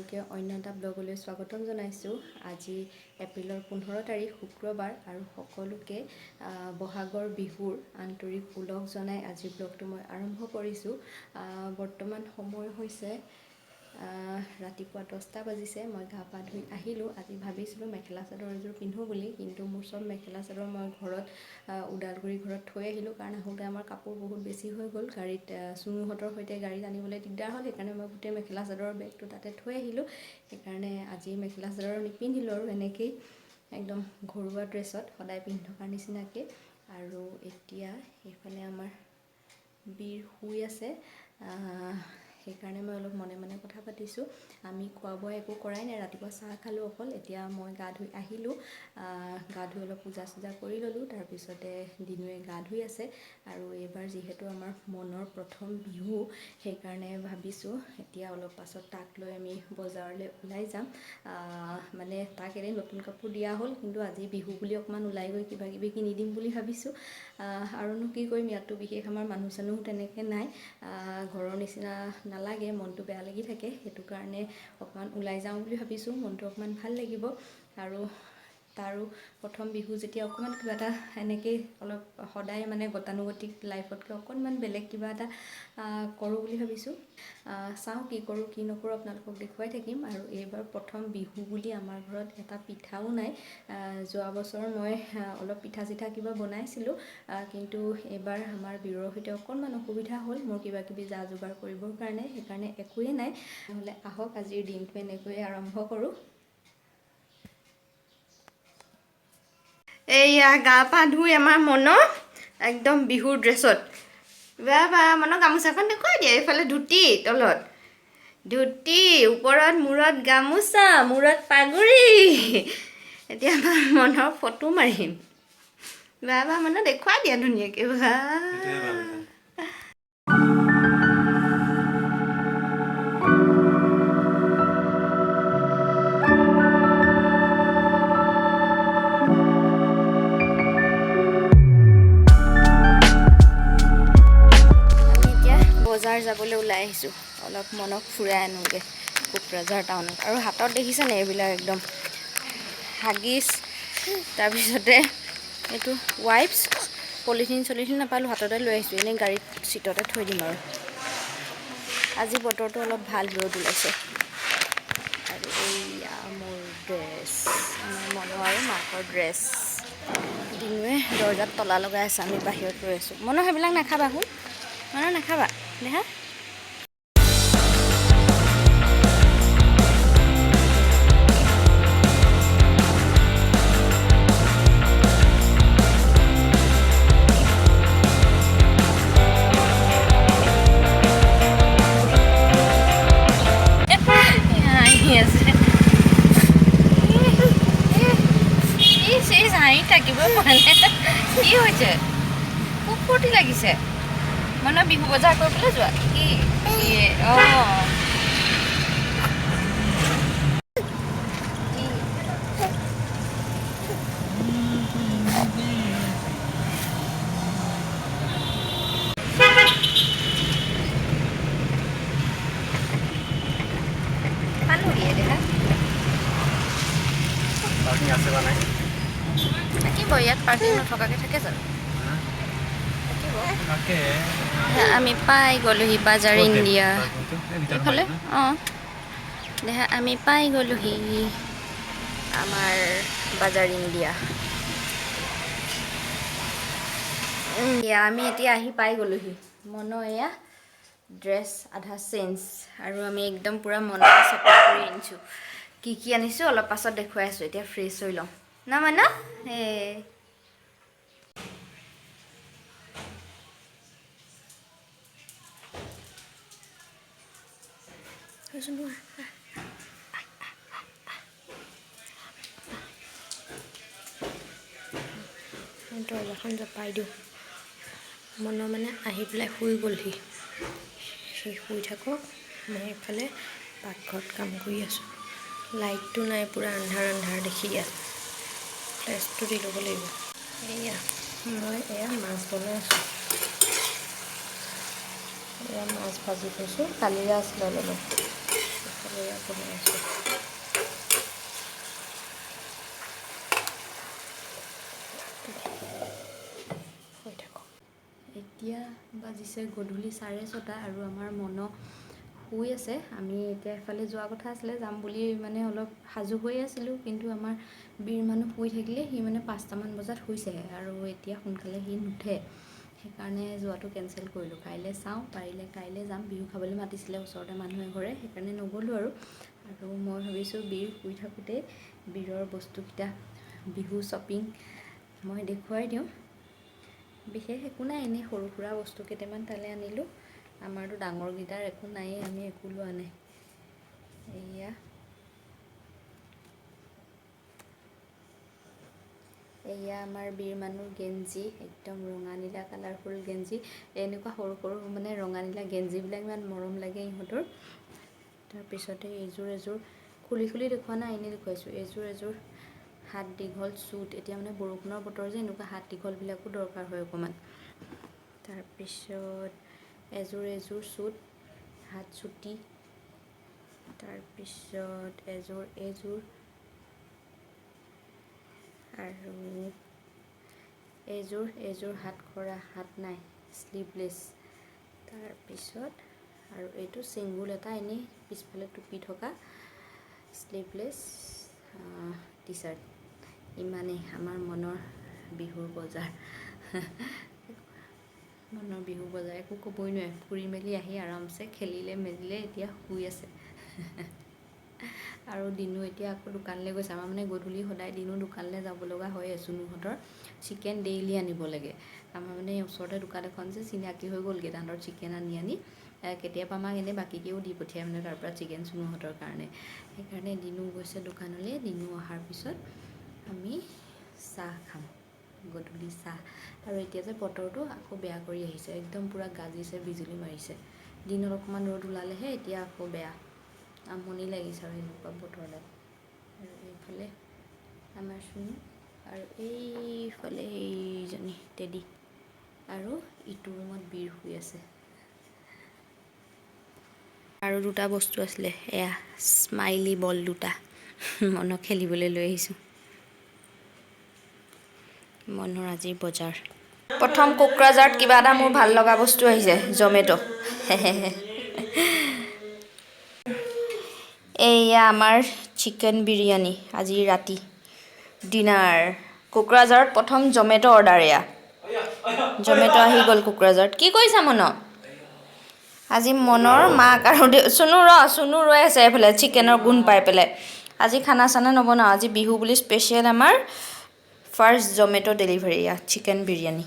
সকলোকে অন্য এটা ব্লগলৈ স্বাগতম জনাইছোঁ। আজি এপ্ৰিলৰ 15 তাৰিখ, শুক্ৰবাৰ আৰু সকলোকে বহাগৰ বিহুৰ আন্তৰিক ওলগ জনাই আজিৰ ব্লগটো মই আৰম্ভ কৰিছোঁ। বৰ্তমান সময় হৈছে ৰাতিপুৱা 10টা বাজিছে। মই গা পা ধুই আহিলোঁ। আজি ভাবিছিলোঁ মেখেলা চাদৰ এযোৰ পিন্ধোঁ বুলি, কিন্তু মোৰ চব মেখেলা চাদৰ মই ঘৰত ওদালগুৰি ঘৰত থৈ আহিলোঁ, কাৰণ আহোঁতে আমাৰ কাপোৰ বহুত বেছি হৈ গ'ল। গাড়ীত চুনুহঁতৰ সৈতে গাড়ীত আনিবলৈ দিগদাৰ হ'ল, সেইকাৰণে মই গোটেই মেখেলা চাদৰৰ বেগটো তাতে থৈ আহিলোঁ। সেইকাৰণে আজি মেখেলা চাদৰ নিপিন্ধিলোঁ আৰু এনেকেই একদম ঘৰুৱা ড্ৰেছত সদায় পিন্ধি থকাৰ নিচিনাকৈ। আৰু এতিয়া এইফালে আমাৰ বীৰ শুই আছে, সেইকাৰণে মই অলপ মনে মনে কথা পাতিছোঁ। আমি খোৱা বোৱা একো কৰাই নাই, ৰাতিপুৱা চাহ খালোঁ অকল। এতিয়া মই গা ধুই আহিলোঁ, গা ধুই অলপ পূজা চূজা কৰি ল'লোঁ, তাৰপিছতে দিনুৱে গা ধুই আছে। আৰু এইবাৰ যিহেতু আমাৰ মনৰ প্ৰথম বিহু, সেইকাৰণে ভাবিছোঁ এতিয়া অলপ পাছত তাক লৈ আমি বজাৰলৈ ওলাই যাম। মানে তাক এনেই নতুন কাপোৰ দিয়া হ'ল, কিন্তু আজি বিহু বুলি অকণমান ওলাই গৈ কিবা কিবি কিনি দিম বুলি ভাবিছোঁ। আৰুনো কি কৰিম, ইয়াততো বিশেষ আমাৰ মানুহ চানুহ তেনেকৈ নাই, ঘৰৰ নিচিনা নালাগে, মনটো বেয়া লাগি থাকে। সেইটো কাৰণে অকণমান ওলাই যাওঁ বুলি ভাবিছোঁ, মনটো অকণমান ভাল লাগিব। আৰু তাৰো প্ৰথম বিহু যেতিয়া অকণমান কিবা এটা এনেকেই অলপ সদায় মানে গতানুগতিক লাইফতকৈ অকণমান বেলেগ কিবা এটা কৰোঁ বুলি ভাবিছোঁ। চাওঁ কি কৰোঁ কি নকৰোঁ, আপোনালোকক দেখুৱাই থাকিম। আৰু এইবাৰ প্ৰথম বিহু বুলি আমাৰ ঘৰত এটা পিঠাও নাই। যোৱা বছৰ মই অলপ পিঠা চিঠা কিবা বনাইছিলোঁ, কিন্তু এইবাৰ আমাৰ বীৰৰ সৈতে অকণমান অসুবিধা হ'ল মোৰ কিবা কিবি যা যোগাৰ কৰিবৰ কাৰণে, সেইকাৰণে একোৱেই নাই। নহ'লে আহক আজিৰ দিনটো এনেকৈয়ে আৰম্ভ কৰোঁ। এইয়া গা পা ধুই আমাৰ মন একদম বিহুৰ ড্ৰেছত। বা মনৰ গামোচাখন দেখুৱাই দিয়া। এইফালে ধুতি, তলত ধুতি, ওপৰত মূৰত গামোচা, মূৰত পাগুৰি। এতিয়া আমাৰ মনৰ ফটো মাৰিম। বা মন দেখুৱাই দিয়া ধুনীয়াকৈ। বা আমি এতিয়া বজাৰ যাবলৈ ওলাই আহিছোঁ, অলপ মনক ফুৰাই আনোগৈ কোকৰাঝাৰ টাউনত। আৰু হাতত দেখিছেনে এইবিলাক একদম হাগিছ, তাৰপিছতে এইটো ৱাইপছ, পলিথিন চলিথিন নাপালোঁ, হাততে লৈ আহিছোঁ। এনেই গাড়ীত চিটতে থৈ দিম। আৰু আজি বতৰটো অলপ ভাল, ৰ'দ ওলাইছে। আৰু এইয়া মোৰ ড্ৰেছ, আমাৰ মনো আৰু মাকৰ ড্ৰেছ। দিনুৱে দৰ্জাত তলা লগাই আছে, আমি বাহিৰত ৰৈ আছোঁ। মনো সেইবিলাক নাখাবা, শুন মনো নাখাবা দেহা। হাঁহি আছে, ইচ ইচ, হাঁহি থাকিবই পৰা নাই। কি হৈছে? খুব ফূৰ্তি লাগিছে। মানে বিহু বজাৰ কৰিবলৈ যোৱা কি? অঁ, পালোহিয়ে দেখা। পাৰ্কিং আছে বা নাই। থাকিব, ইয়াত পাৰ্কিং নথকাকৈ থাকে জানো? থাকিব। তাকে। আমি পাই গ'লোহি বাজাৰ ইণ্ডিয়া। এইফালে। অঁ দেহা, আমি পাই গ'লোহি আমাৰ বাজাৰ ইণ্ডিয়া। এয়া আমি এতিয়া আহি পাই গ'লোহি। মনৰ এয়া ড্ৰেছ আধা চেঞ্জ, আৰু আমি একদম পূৰা মনৰ শ্বপিং কৰি আনিছোঁ। কি কি আনিছোঁ অলপ পাছত দেখুৱাই আছোঁ, এতিয়া ফ্ৰেছ হৈ লওঁ ন মন। এই দৰ্জাখন জপাই দিওঁ। মনৰ মানে আহি পেলাই শুই গ'লহি, সি শুই থাকক, মই এইফালে পাকঘৰত কাম কৰি আছোঁ। লাইটটো নাই, পূৰা আন্ধাৰ আন্ধাৰ দেখি। ইয়াত ফ্লেছটো দি ল'ব লাগিব। এয়া মই এয়া মাছ বনাই আছোঁ। এয়া মাছ ভাজি থৈছোঁ, কালিৰে আছিলে অলপমান। এয়া বনাই আছোঁ। হৈ থাকক। এতিয়া বাজিছে গধূলি 6:30 আৰু আমাৰ মন শুই আছে। আমি এতিয়া এফালে যোৱা কথা আছিলে, যাম বুলি মানে অলপ সাজু হৈ আছিলোঁ, কিন্তু আমাৰ বীৰ মানুহ শুই থাকিলে। সি মানে 5টামান বজাত শুইছেহে আৰু এতিয়া সোনকালে সি নুঠে, সেইকাৰণে যোৱাটো কেঞ্চেল কৰিলোঁ। কাইলৈ চাওঁ, পাৰিলে কাইলৈ যাম। বিহু খাবলৈ মাতিছিলে ওচৰতে মানুহ এঘৰে, সেইকাৰণে নগ'লোঁ আৰু। আৰু মই ভাবিছোঁ বীৰ শুই থাকোঁতেই বীৰৰ বস্তুকেইটা, বিহু শ্বপিং মই দেখুৱাই দিওঁ। বিশেষ একো নাই, এনেই সৰু সুৰা বস্তু কেইটামান তালৈ আনিলোঁ। আমাৰতো ডাঙৰকেইটাৰ একো নায়েই, আমি একো লোৱা নাই। এয়া এয়া আমাৰ বীৰ মানুহ গেঞ্জি, একদম ৰঙা নীলা কালাৰফুল গেঞ্জি। এনেকুৱা সৰু সৰু মানে ৰঙা নীলা গেঞ্জিবিলাক ইমান মৰম লাগে ইহঁতৰ। তাৰপিছতে এইযোৰ এযোৰ খুলি খুলি দেখুওৱা নাই, এনেই দেখুৱাইছোঁ। এইযোৰ এযোৰ হাত দীঘল চুট। এতিয়া মানে বৰষুণৰ বতৰ যে, এনেকুৱা হাত দীঘলবিলাকো দৰকাৰ হয় অকণমান। তাৰপিছত এযোৰ এযোৰ চুট, হাত চুটি। তাৰপিছত এযোৰ এযোৰ আৰু এযোৰ এযোৰ হাত খৰা, হাত নাই, শ্লিভলেছ। তাৰপিছত আৰু এইটো ছিংগুল এটা এনেই পিছফালে টুপি থকা শ্লিভলেছ টি চাৰ্ট। ইমানেই আমাৰ মনৰ বিহুৰ বজাৰ। মনৰ বিহু বজাৰ একো ক'বই নোৱাৰে। ফুৰি মেলি আহি আৰামছে খেলিলে মেলিলে, এতিয়া শুই আছে। আৰু দিনো এতিয়া আকৌ দোকানলৈ গৈছে। আমাৰ মানে গধূলি সদায় দিনো দোকানলৈ যাব লগা হয়ে। চুনুহঁতৰ চিকেন ডেইলি আনিব লাগে। আমাৰ মানে ওচৰতে দোকান এখন যে চিনাকি হৈ গ'লগৈ, তাহাঁতৰ চিকেন আনি আনি কেতিয়াবা আমাক এনেই বাকীকেও দি পঠিয়াই মানে তাৰ পৰা চিকেন চুনুহঁতৰ কাৰণে। সেইকাৰণে দিনো গৈছে দোকানলৈ। দিনো অহাৰ পিছত আমি চাহ খাম, গধূলি চাহ। আৰু এতিয়া যে বতৰটো আকৌ বেয়া কৰি আহিছে, একদম পূৰা গাজিছে, বিজুলী মাৰিছে। দিনত অকণমান ৰ'দ ওলালেহে, এতিয়া আকৌ বেয়া। আমনি লাগিছে আৰু এনেকুৱা বতৰডাল। আৰু এইফালে আমাৰ চুনু আৰু এইফালে এইজনী টেডি আৰু ইটো ৰুমত বীৰ শুই আছে। আৰু দুটা বস্তু আছিলে, এয়া স্মাইলি বল দুটা মনক খেলিবলৈ লৈ আহিছোঁ। মনৰ আজিৰ বজাৰ। প্ৰথম কোকৰাঝাৰত কিবা এটা মোৰ ভাল লগা বস্তু আহিছে, জমেট'। এয়া আমাৰ চিকেন বিৰিয়ানী আজি ৰাতি ডিনাৰ। কোকৰাঝাৰত প্ৰথম জমেট' অৰ্ডাৰ। এয়া জমেট' আহি গ'ল কোকৰাঝাৰত। কি কৰিছা মন? আজি মনৰ মাক আৰু চুনু ৰ, চুনু ৰৈ আছে এইফালে চিকেনৰ গোন্ধ পাই পেলাই। আজি খানা চানা নবনাওঁ, আজি বিহু বুলি স্পেচিয়েল আমাৰ ফাৰ্ষ্ট জমেট' ডেলিভাৰী। এয়া চিকেন বিৰিয়ানী।